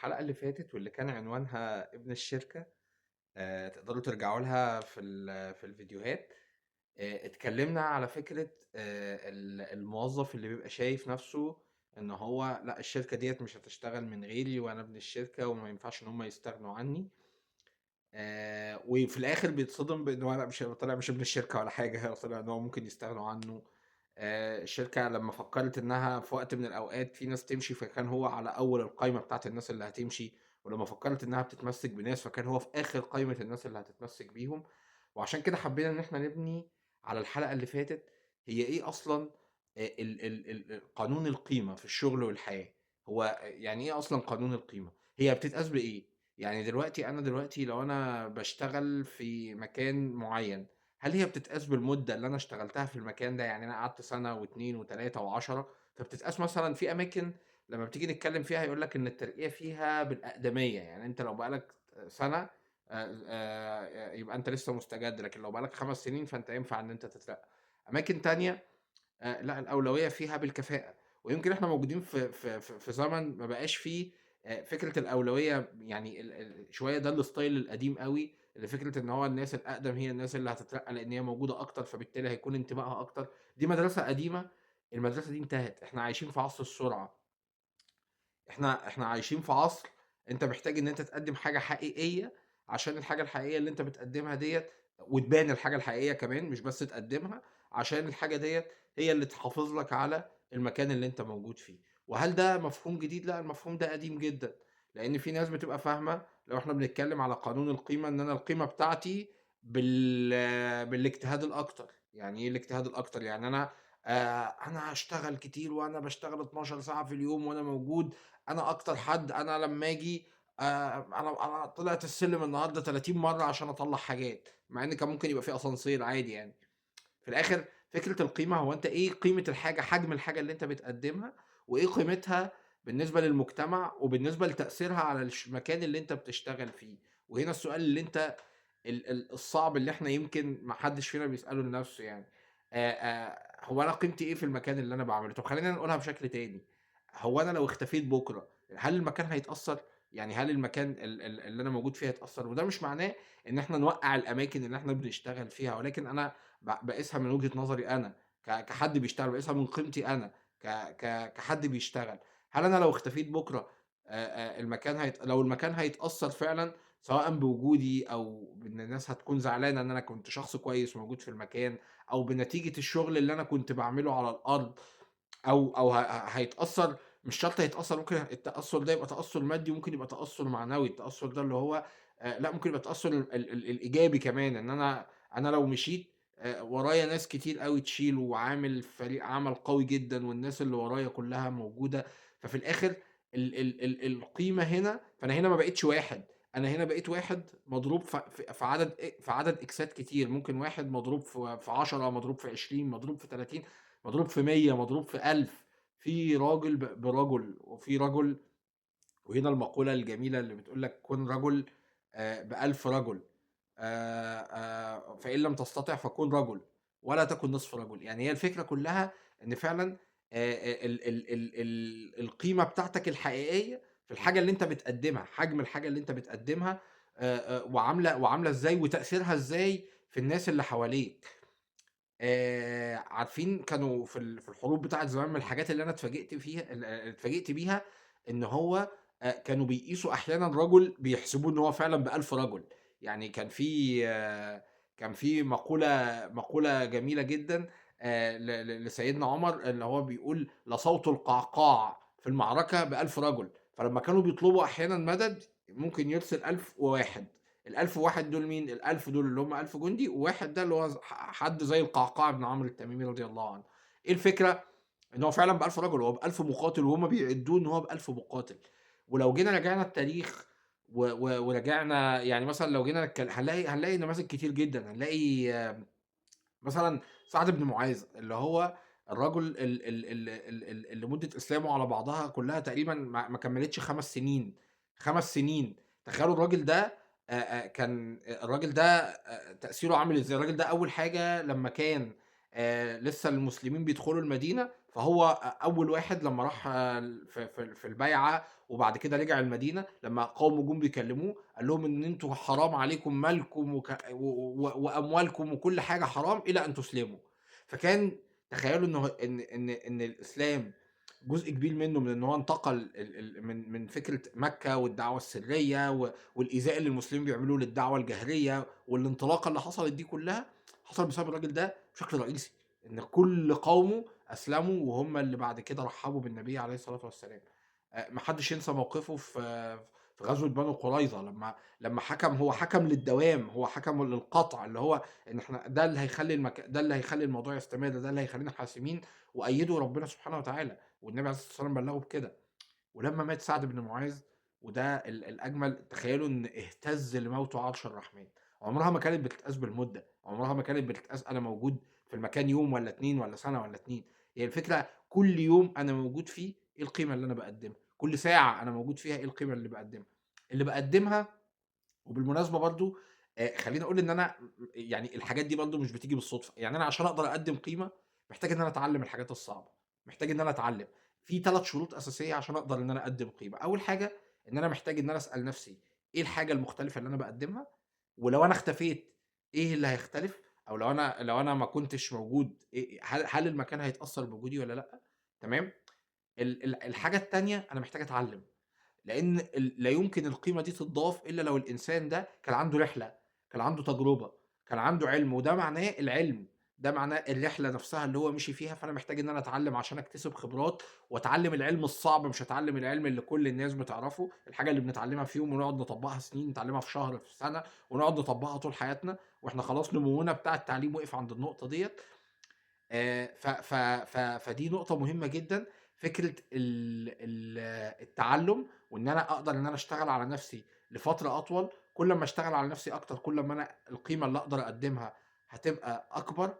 الحلقة اللي فاتت واللي كان عنوانها ابن الشركة، تقدروا ترجعوا لها في الفيديوهات. اتكلمنا على فكرة الموظف اللي بيبقى شايف نفسه إن هو لأ، الشركة ديت مش هتشتغل من غيري وأنا ابن الشركة وما ينفعش إن هم يستغنوا عني. وفي الآخر بيتصدم بإن هو لأ، مش طلع مش ابن الشركة ولا حاجة، طلع إن هو ممكن يستغنوا عنه. الشركة لما فكرت إنها في وقت من الأوقات في ناس تمشي فكان هو على أول القايمة بتاعت الناس اللي هتمشي، ولما فكرت إنها بتتمسك بناس فكان هو في آخر قايمة الناس اللي هتتمسك بيهم. وعشان كده حبينا إن إحنا نبني على الحلقة اللي فاتت هي إيه أصلاً قانون القيمة في الشغل والحياة. هو يعني إيه أصلاً قانون القيمة؟ هي بتتقاس بإيه؟ يعني دلوقتي أنا دلوقتي لو أنا بشتغل في مكان معين، هل هي بتتقاس بالمدة اللي أنا اشتغلتها في المكان ده؟ يعني أنا قعدت سنة واتنين وتلاتة وعشرة، فبتتقاس مثلاً في أماكن لما بتيجي نتكلم فيها يقول لك إن الترقية فيها بالأقدمية، يعني أنت لو بقالك سنة، يبقى أنت لسه مستجد، لكن لو بقالك 5 سنين فأنت ينفع إن أنت تترقى. أماكن تانية، لا، الأولوية فيها بالكفاءة. ويمكن إحنا موجودين في زمن ما بقاش فيه، فكرة الأولوية، يعني شوية ده الستايل القديم قوي، اللي فكرة إن هو الناس الأقدم هي الناس اللي هتترقى لأن هي موجودة أكتر، فبالتالي هيكون انتمائها أكتر. دي مدرسة قديمة، المدرسة دي انتهت. إحنا عايشين في عصر السرعة، إحنا عايشين في عصر أنت محتاج إن أنت تقدم حاجة حقيقية، عشان الحاجة الحقيقية اللي أنت بتقدمها ديت وتبان الحاجة الحقيقية كمان، مش بس تقدمها، عشان الحاجة ديت هي اللي تحافظ لك على المكان اللي أنت موجود فيه. وهل ده مفهوم جديد؟ لا، المفهوم ده قديم جدا، لأن في ناس بتبقى فاهمة لو احنا بنتكلم على قانون القيمة إن أنا القيمة بتاعتي بالاجتهاد الأكتر. يعني إيه الاجتهاد الأكتر؟ يعني أنا هشتغل كتير وأنا بشتغل 12 ساعة في اليوم وأنا موجود، أنا أكتر حد، أنا لما أجي، أنا طلعت السلم النهاردة 30 مرة عشان أطلع حاجات، مع إن كان ممكن يبقى في أسانسير عادي. في الآخر فكرة القيمة هو أنت إيه قيمة الحاجة، حجم الحاجة اللي أنت بتقدمها وإيه قيمتها بالنسبة للمجتمع وبالنسبة لتأثيرها على المكان اللي أنت بتشتغل فيه. وهنا السؤال اللي أنت الصعب اللي إحنا يمكن ما حدش فينا بيسأله لنفسه، هو أنا قيمتي إيه في المكان اللي أنا بعمله؟ طب خلينا نقولها بشكل تاني، هو أنا لو اختفيت بكرة هل المكان هيتأثر؟ يعني هل المكان اللي أنا موجود فيه هيتأثر؟ وده مش معناه إن إحنا نوقع الأماكن اللي إحنا بنشتغل فيها، ولكن أنا بقيسها من وجهة نظري أنا كحد بيشتغل، بقيسها من قيمتي أنا كحد بيشتغل. هل أنا لو اختفيت بكرة، المكان لو المكان هيتأثر فعلاً، سواء بوجودي أو بإن الناس هتكون زعلانة إن أنا كنت شخص كويس موجود في المكان، أو بنتيجة الشغل اللي أنا كنت بعمله على الأرض، أو هيتأثر. مش شرط هيتأثر، ممكن التأثر ده يبقى تأثر مادي، ممكن يبقى تأثر معنوي. التأثر ده اللي هو، لا، ممكن يبقى التأثر الإيجابي كمان، إن أنا لو مشيت، ورايا ناس كتير قوي تشيل، وعامل فريق عمل قوي جدا، والناس اللي ورايا كلها موجودة. ففي الآخر القيمة هنا، فأنا هنا ما بقيتش واحد، أنا هنا بقيت واحد مضروب في عدد إكسات كتير. ممكن واحد مضروب في 10، مضروب في 20، مضروب في 30، مضروب في 100، مضروب في 1000. في راجل برجل، وفي رجل، وهنا المقولة الجميلة اللي بتقول لك كن رجل، ب1000 رجل، فإن لم تستطع فكن رجل ولا تكن نصف رجل. يعني هي الفكرة كلها إن فعلاً، القيمة بتاعتك الحقيقية في الحاجة اللي أنت بتقدمها، حجم الحاجة اللي أنت بتقدمها، وعاملة إزاي، وتأثيرها إزاي في الناس اللي حواليك. عارفين كانوا في الحروب بتاعت زمان، من الحاجات اللي أنا اتفاجئت فيها، اتفاجئت بيها، إن هو، كانوا بيقيسوا أحياناً رجل بيحسبوه إن هو فعلاً ب1000 رجل. يعني كان في مقولة جميلة جداً، لسيدنا عمر، اللي هو بيقول لصوت القعقاع في المعركة ب1000 رجل. فلما كانوا بيطلبوا أحياناً مدد ممكن يرسل 1000 وواحد. الألف وواحد دول مين؟ ال1000 دول اللي هم 1000 جندي، وواحد ده اللي هو حد زي القعقاع بن عمرو التميمي رضي الله عنه. إيه الفكرة؟ إن هو فعلاً ب1000 رجل، هو ب1000 مقاتل، وهم بيعدوه إن هو ب1000 مقاتل. ولو جينا رجعنا التاريخ ورجعنا، يعني مثلاً لو جينا نتكلم، هنلاقي نماذج كتير جداً. هنلاقي، مثلاً سعد بن معاذ، اللي هو الرجل اللي مدة إسلامه على بعضها كلها تقريباً ما كملتش 5 سنين. 5 سنين. تخيلوا الراجل ده، كان الراجل ده، تأثيره عامل إزاي. الراجل ده أول حاجة لما كان، لسه المسلمين بيدخلوا المدينة، فهو أول واحد لمّا راح في البيعة وبعد كده رجع المدينة، لمّا قومه جُم بيكلموه قال لهم إن أنتم حرام عليكم مالكم وك و و وأموالكم وكل حاجة حرام إلى أن تسلموا. فكان تخيلوا إنه إن الإسلام جزء كبير منه من إن هو انتقل ال ال من فكرة مكة والدعوة السرية والإيذاء اللي المسلمين بيعملوه للدعوة الجهرية والانطلاقة اللي حصلت دي كلها، حصلت بسبب الراجل ده بشكل رئيسي، إن كل قومه أسلموا وهم اللي بعد كده رحبوا بالنبي عليه الصلاة والسلام. ما حدش ينسى موقفه في غزوة بنو قريظة لمّا حكم، هو حكم للدوام، هو حكم للقطع، اللي هو إن إحنا ده اللي هيخلّي ده اللي هيخلّي الموضوع يستمر، ده اللي هيخلّينا حاسمين، وأيّده ربنا سبحانه وتعالى، والنبي عليه الصلاة والسلام بلّغه بكده. ولمّا مات سعد بن معاذ وده الأجمل، تخيّلوا إن اهتز لموته عرش الرحمن، عمرها ما كانت بتتقاس بالمدة، عمرها ما كانت بتتقاس أنا موجود في المكان يوم والّا 2 والّا سنة والّا 2، هي الفكرة كل يوم أنا موجود فيه إيه القيمة اللي أنا باقدّمها، كل ساعة أنا موجود فيها إيه القيمة اللي باقدّمها، اللي باقدّمها. وبالمناسبة برضه خلّيني أقول إن أنا يعني الحاجات دي برضه مش بتيجي بالصدفة، يعني أنا عشان أقدر أقدّم قيمة محتاج إن أنا أتعلّم الحاجات الصعبة، محتاج إن أنا أتعلّم. في 3 شروط أساسية عشان أقدر إن أنا أقدّم قيمة، أول حاجة إن أنا محتاج إن أنا أسأل نفسي إيه الحاجة المختلفة اللي أنا باقدّمها، ولو أنا اختفيت إيه اللي هيختلف، أو لو أنا ما كنتش موجود هل المكان هيتأثّر بوجودي والّا لأ، تمام؟ ال ال الحاجة التانية أنا محتاج أتعلّم. لأن لا يمكن القيمة دي تتضاف إلا لو الإنسان ده كان عنده رحلة، كان عنده تجربة، كان عنده علم، وده معناه العلم، ده معناه الرحلة نفسها اللي هو مشي فيها، فأنا محتاج إن أنا أتعلم عشان أكتسب خبرات، وأتعلم العلم الصعب مش هاتعلم العلم اللي كل الناس بتعرفه، الحاجة اللي بنتعلمها في يوم ونقعد نطبقها سنين، نتعلمها في شهر، في سنة، ونقعد نطبقها طول حياتنا، وإحنا خلاص نمونا بتاع التعليم وقف عند النقطة ديّة. ف ف ف فدي نقطة مهمة جدًا، فكرة ال ال التعلُّم وإن أنا أقدر إن أنا أشتغل على نَفْسي لفترة أطول، كل أمّا أشتغل على نَفْسي أكتر، كل أمّا أنا القيمة اللي أقدر أقدّمها هتبقى أكبر.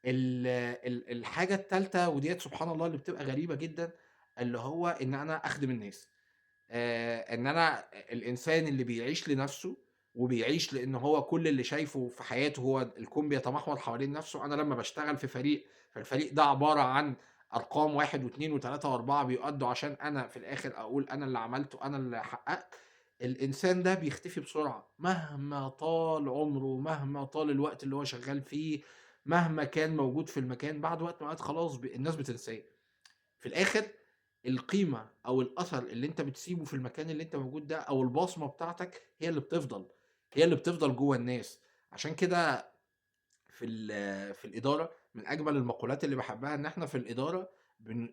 ال ال الحاجة التالتة وديّة سبحان الله اللي بتبقى غريبة جدًا، اللي هو إن أنا أخدم الناس. إن أنا الإنسان اللي بيعيش لنَفْسه وبيعيش لإن هو كل اللي شايفه في حياته هو الكون بيتمحور حوالين نَفْسه، أنا لمّا باشتغل في فريق، فالفريق ده عبارة عن أرقام 1 و2 و3 و4 بيؤدّوا عشان أنا في الآخر أقول أنا اللي عملت وأنا اللي حققت، الإنسان ده بيختفي بسرعة، مهما طال عمره، مهما طال الوقت اللي هو شغال فيه، مهما كان موجود في المكان، بعد وقت معيّن خلاص الناس بتنساه. في الآخر القيمة أو الأثر اللي أنت بتسيبه في المكان اللي أنت موجود ده أو البصمة بتاعتك هي اللي بتفضل، هي اللي بتفضل جوّه الناس. عشان كده في الإدارة من أجمل المقولات اللي باحبها إن إحنا في الإدارة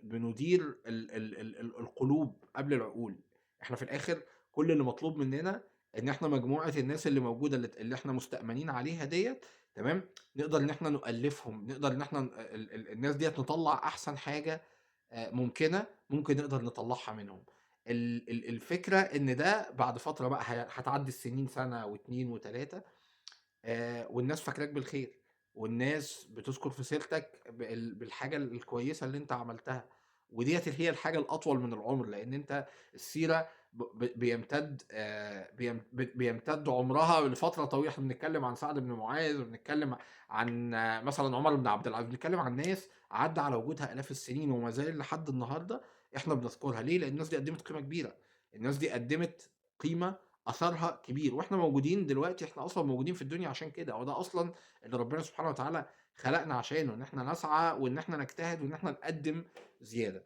بندير ال ال ال ال القلوب قبل العقول. إحنا في الآخر كل اللي مطلوب مننا إن إحنا مجموعة الناس اللي موجودة اللي إحنا مستأمنين عليها ديّة، تمام، نقدر إن إحنا نؤلفهم، نقدر إن إحنا ال ال الناس ديّة نطلّع أحسن حاجة ممكنة، ممكن نقدر نطلّعها منهم. ال ال الفكرة إن ده بعد فترة بقى هتعدّي السنين سنة و2 و3 والناس فاكراك بالخير، والناس بتذكر في سيرتك بالحاجة الكويسة اللي أنت عملتها، وديّة هي الحاجة الأطول من العمر، لإن أنت السيرة ب ب بيمتد بيم ب بيمتد عمرها لفترة طويلة، إحنا بنتكلم عن سعد بن معاذ وبنتكلم عن مثلًا عمر بن عبد العزيز، بنتكلم عن ناس عدّى على وجودها آلاف السنين وما زال لحد النهارده إحنا بنذكرها، ليه؟ لإن الناس دي قدمت قيمة كبيرة، الناس دي قدمت قيمة أثرها كبير، وإحنا موجودين دلوقتي، إحنا أصلًا موجودين في الدنيا عشان كده، هو ده أصلًا اللي ربنا سبحانه وتعالى خلقنا عشانه، إن إحنا نسعى وإن إحنا نجتهد وإن إحنا نقدّم زيادة.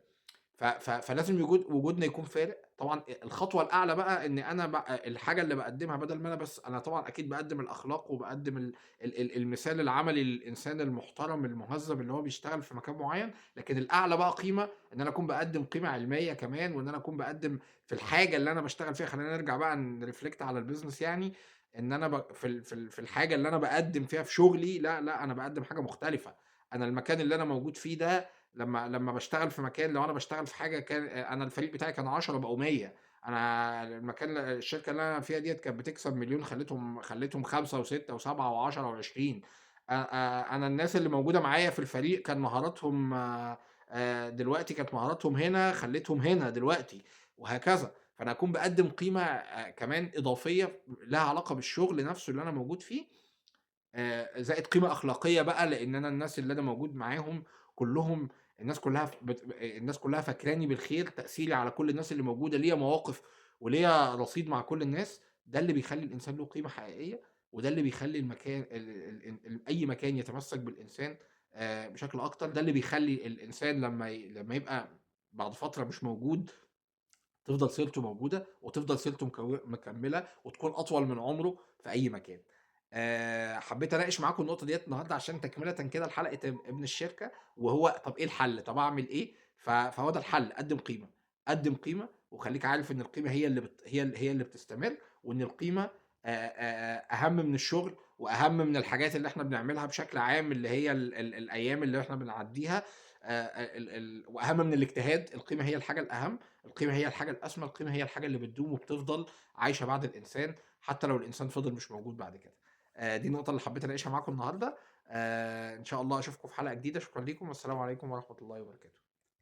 ف ف فلازم وجودنا يكون فارق، طبعًا الخطوة الأعلى بقى إن أنا بقى الحاجة اللي باقدّمها بدل ما أنا بس أنا طبعًا أكيد باقدّم الأخلاق وباقدّم ال ال ال المثال العملي للإنسان المحترم المهذب اللي هو بيشتغل في مكان معيّن، لكن الأعلى بقى قيمة إن أنا أكون باقدّم قيمة علمية كمان، وإن أنا أكون باقدّم في الحاجة اللي أنا باشتغل فيها، خلّينا نرجع بقى نreflect على الbusiness يعني، إن أنا ب في ال في ال في الحاجة اللي أنا باقدّم فيها في شغلي، لأ، لأ، أنا باقدّم حاجة مختلفة، أنا المكان اللي أنا موجود فيه ده لمّا باشتغل في مكان، لو أنا باشتغل في حاجة كان أنا الفريق بتاعي كان 10 بقوا 100، أنا المكان الشركة اللي أنا فيها ديّة كانت بتكسب مليون خلّيتهم 5 و6 و7 و10 و20، أنا الناس اللي موجودة معايا في الفريق كان مهاراتهم دلوقتي كانت مهاراتهم هنا خلّيتهم هنا دلوقتي وهكذا، فأنا أكون باقدّم قيمة كمان إضافية لها علاقة بالشغل نفسه اللي أنا موجود فيه، زائد قيمة أخلاقية بقى، لإن أنا الناس اللي أنا موجود معاهم كلّهم الناس كلّها ف بت الناس كلّها فاكراني بالخير، تأثيري على كل الناس اللي موجودة، ليّا مواقف وليّا رصيد مع كل الناس، ده اللي بيخلّي الإنسان له قيمة حقيقية، وده اللي بيخلّي المكان ال ال ال أي مكان يتمسّك بالإنسان بشكل أكتر، ده اللي بيخلّي الإنسان لمّا يبقى بعد فترة مش موجود، تفضل سيرته موجودة، وتفضل سيرته مكمّلة، وتكون أطول من عمره في أي مكان. حبّيت أناقش معاكم النقطة ديّة النهارده عشان تكملةً كده لحلقة ابن الشركة، وهو طَب إيه الحل، طَب أعمل إيه؟ فهو ده الحل، قدّم قيمة، قدّم قيمة وخلّيك عارف إن القيمة هي اللي بت هي ال هي اللي بتستمر، وإن القيمة أهم من الشغل، وأهم من الحاجات اللي إحنا بنعملها بشكل عام اللي هي ال ال الأيام اللي إحنا بنعدّيها ال ال وأهم من الاجتهاد، القيمة هي الحاجة الأهم، القيمة هي الحاجة الأسمى، القيمة هي الحاجة اللي بتدوم وبتفضل عايشة بعد الإنسان، حتى لو الإنسان فضل مش موجود بعد كده. دي النقطة اللي حبيت أناقشها معاكم النهارده، إن شاء الله أشوفكم في حلقة جديدة، شكرًا ليكم والسلام عليكم ورحمة الله وبركاته.